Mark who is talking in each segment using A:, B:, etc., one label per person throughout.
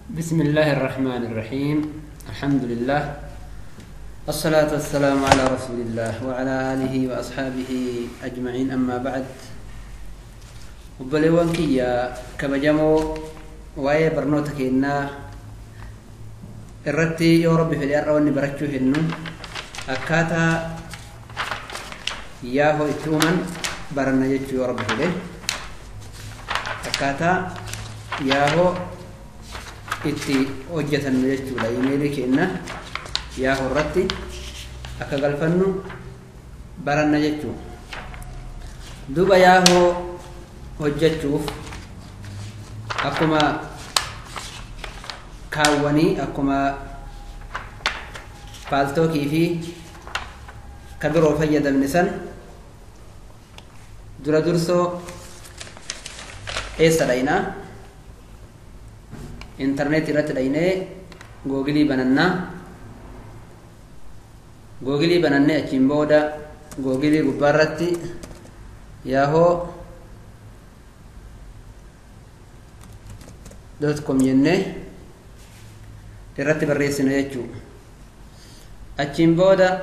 A: بسم الله الرحمن الرحيم. الحمد لله، الصلاة والسلام على رسول الله وعلى آله وأصحابه أجمعين، أما بعد. Obboleewwan kiyya kabajamoo, waa'ee barnoota keenyaa irratti yoo Rabbi fedhe har'a wanni barachuu hennu akkaataa Yahoo itti uuman baranna jechuu, yoo Rabbi fedhe. Akkaataa Yahoo itti hojjetannu jechuudha. Imeelii keenya Yahoo irratti akka galfannu baranna jechuu. Duuba Yahoo hojjechuuf akkuma kaawwanii, akkuma Paltalkii fi ka biroo fayyadamne san, dura dursoo eessa dhaynaa? Intarneet irratti dhaynee Googilii banannaa. Googilii banannee achiin booda Googilii gubbaarratti yahoo.com jennee irratti barreessina jechuu. Achiin booda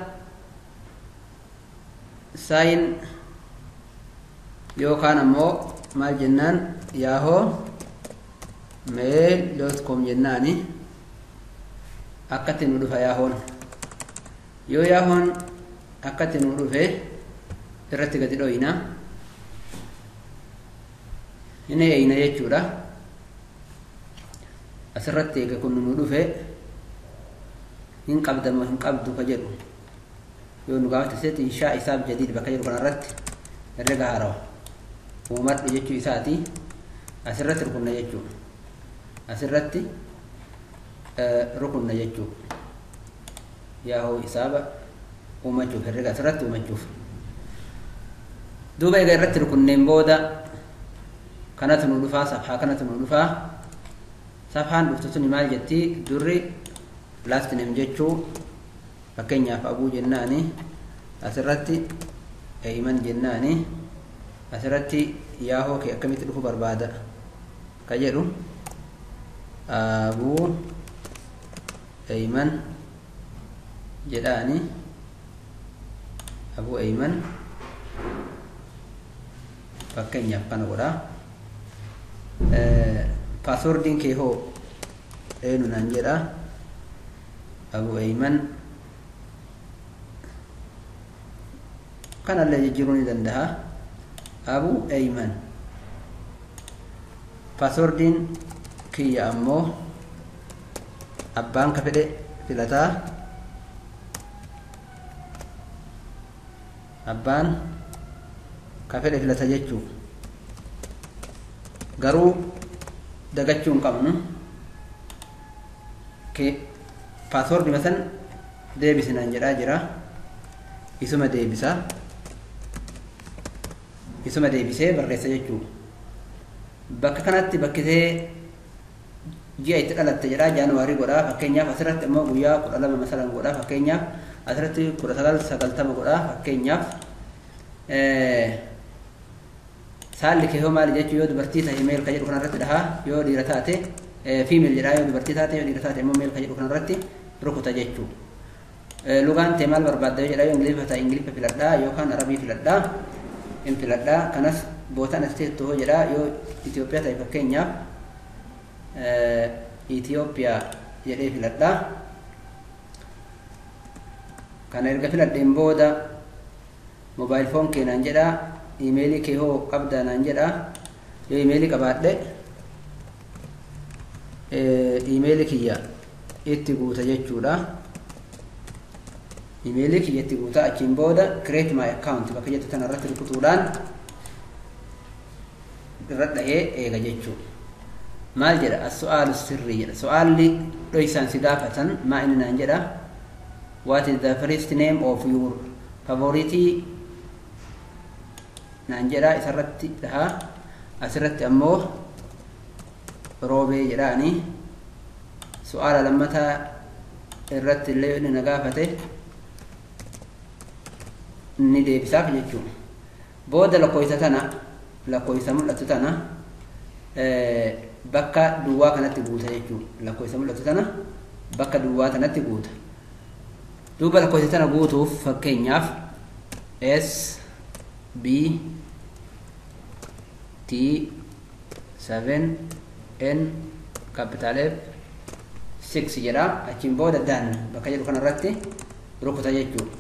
A: sign yookaan ammoo maal jennaan, yahoo mail.com jennaani akkatti nu dhufa Yahoon. Yoo Yahoon akkatti nu dhufe irratti gadi dhoyna, inni eeyna jechuudha. Asirratti eega kun nu dhufe, hin qabdamoo hin qabdu ka jedhu yoo nu gaafate, setti إنشاء حساب جديد bakka jedhu kanarratti herrega haarawa uumadhu jechuu isaati. Asirratti rukunna jechuu, asirratti rukunna jechuu. Yahoo hisaaba uumachuuf, herrega asirratti uumachuuf. Duuba egaa irratti rukunneen booda kanatu nu dhufaa, safhaa kanatu nu dhufaa. Safhaan dhuftu suni maal jetti? Durri last name jechuu, fakkeenyaaf Abuu jennaani, asirratti Eeyman jennaani. Asirratti Yahoo kee akkamitti dhufu barbaada ka jedhu, Abuu Eeyman jedhaani. Abuu Eeyman fakkeenyaaf kana godhaa. Passwordiin kee hoo eenyu naan jedha? Abuu Eeyman kanallee jijjiiruu ni danda'a. Abuu Eeyman. Passwordiin kiyya ammoo abbaan ka fedhe filataa, abbaan ka fedhe filata jechuu. Garuu dagachuu hin qabnu, passwordii san deebisinaan jedhaa jira. Isuma deebisa, isuma deebisee barreessa jechuu. Bakka kanatti bakkisee ji'a itti dhalatte jedhaa, Jaanuwaarii godhaa fakkeenyaaf. Asirratti immoo guyyaa 12 masalan godhaa fakkeenyaaf. Asirratti 1990 godhaa fakkeenyaaf. Saalli kee hoo maali jechuu. Yoo dubartii tahe male ka jedhu kanarratti dhahaa, yoo dhiira taate female jedhaa yoo dubartii taate, yoo dhiira taate immoo male ka jedhu kanarratti rukuta jechuu. Lugaan tee maal barbaadda jedha. Yoo Ingiliffa ta'e Ingiliffa filadhaa yookaan Arabii filadhaa, hin filadhaa. Kanas bootaan as teettu hoo jedhaa. Yoo Itoophiyaa ta'e fakkeenyaaf Itoophiyaa jedhee filadhaa. Kana erga filadheen booda mobile phone kee naan jedhaa. Iimeelii kee hoo qabdaa naan jedhaa. Yoo iimeelii qabaadhe iimeelii kiyya itti guuta jechuudha. Iimeelii kiyya itti guuta. Achiin booda "create my account" bakka jettu tana irratti rukutuudhaan irra dhahee eega jechuu. Maal jedha? السؤال السري jedha. Su'aalli dhoysaan si gaafatan maa inni naan jedha? "What is the first name of your favorite" naan jedha. Isarratti dhaha. Asirratti ammoo Roobee jedhaani. Su'aala lammataa irratti illee inni na gaafate ni deebisaaf jechuudha. Booda lakkoofsa tana, lakkoofsa mul'atu tana Bakka duwwaa kanatti guuta jechuudha. Lakkoofsa mul'atu tana bakka duwwaa tanatti guuta. Duuba lakkoofsa tana guutuuf fakkeenyaaf S B T 7 N capital F 6 jedha. Achiin booda done bakka jedhu kanarratti rukuta jechuudha.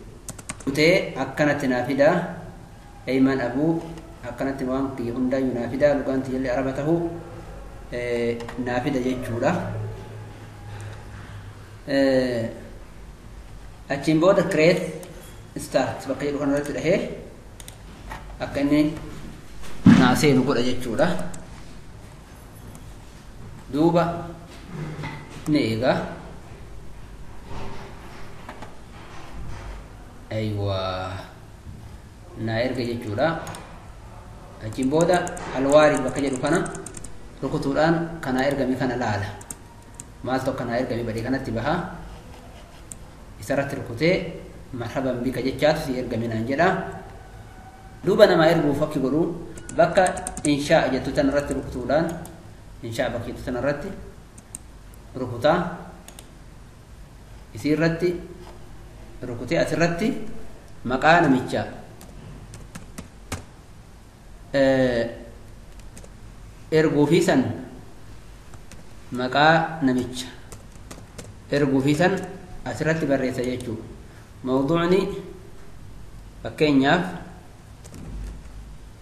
A: Kutee akkanatti naa fida. Eyman Abuu akkanatti waan kiyya hundaayyuu naa fida. Lugaan tiyyallee araba tahuu naa fida jechuudha. Achiin booda create start bakka jedhu kanarratti dhahee akka inni naa seenu godha jechuudha. Duuba ni eega. Aywa, naa erga jechuudha. Achiin booda alwaarid bakka jedhu kana rukutuudhaan kanaa ergame kana laala. Maaltu akkanaa ergame badee kanatti baha. Isarratti rukutee marhaban bika jechaatu si ergame naan jedha. Duuba namaa erguuf akki godhu bakka inshaa jettu tanarratti rukutuudhaan inshaa bakka jettu tanarratti rukutaa. Isii irratti rukutee asirratti maqaa namichaa erguufii san maqaa namicha erguufii san asirratti barreessa jechuudha. Mawduucni fakkeenyaaf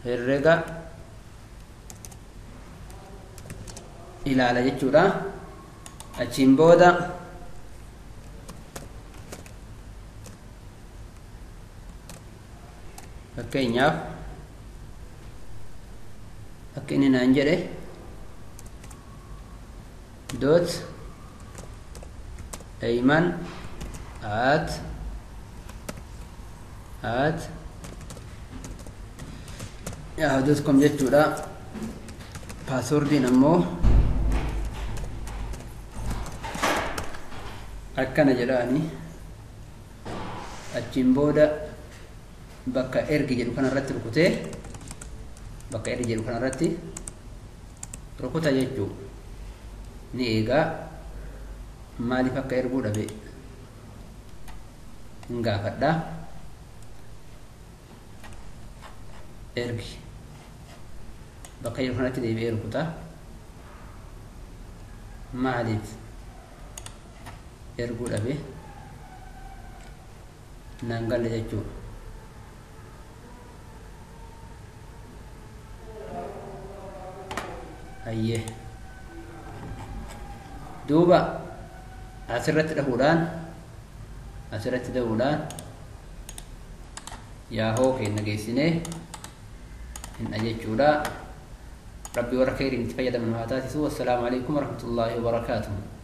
A: herrega ilaala jechuudha. Achiin booda fakkeenyaaf akka inni naan jedhe dot eyman at yahoo.com jechuudha. Paaswordiin ammoo akkana jedhaani. Achiin booda bakka ergi jedhu kanarratti rukutee bakka ergi jedhu kanarratti rukuta jechuu ni eegaa. Maaliif akka erguu dhabe hin gaafadha. Ergi bakka jedhu kanatti deebi'ee rukuta. Maaliif erguu dhabe naan galle jechuu. Hayyee, duuba asirratti dhahuudhaan Yahoo keenya geessinee hin jechuudha. Rabbi warra khayriin itti fayyadaman haa taasisu. Wassalaamu alaikum warahmatullaahi wabarakaatuh.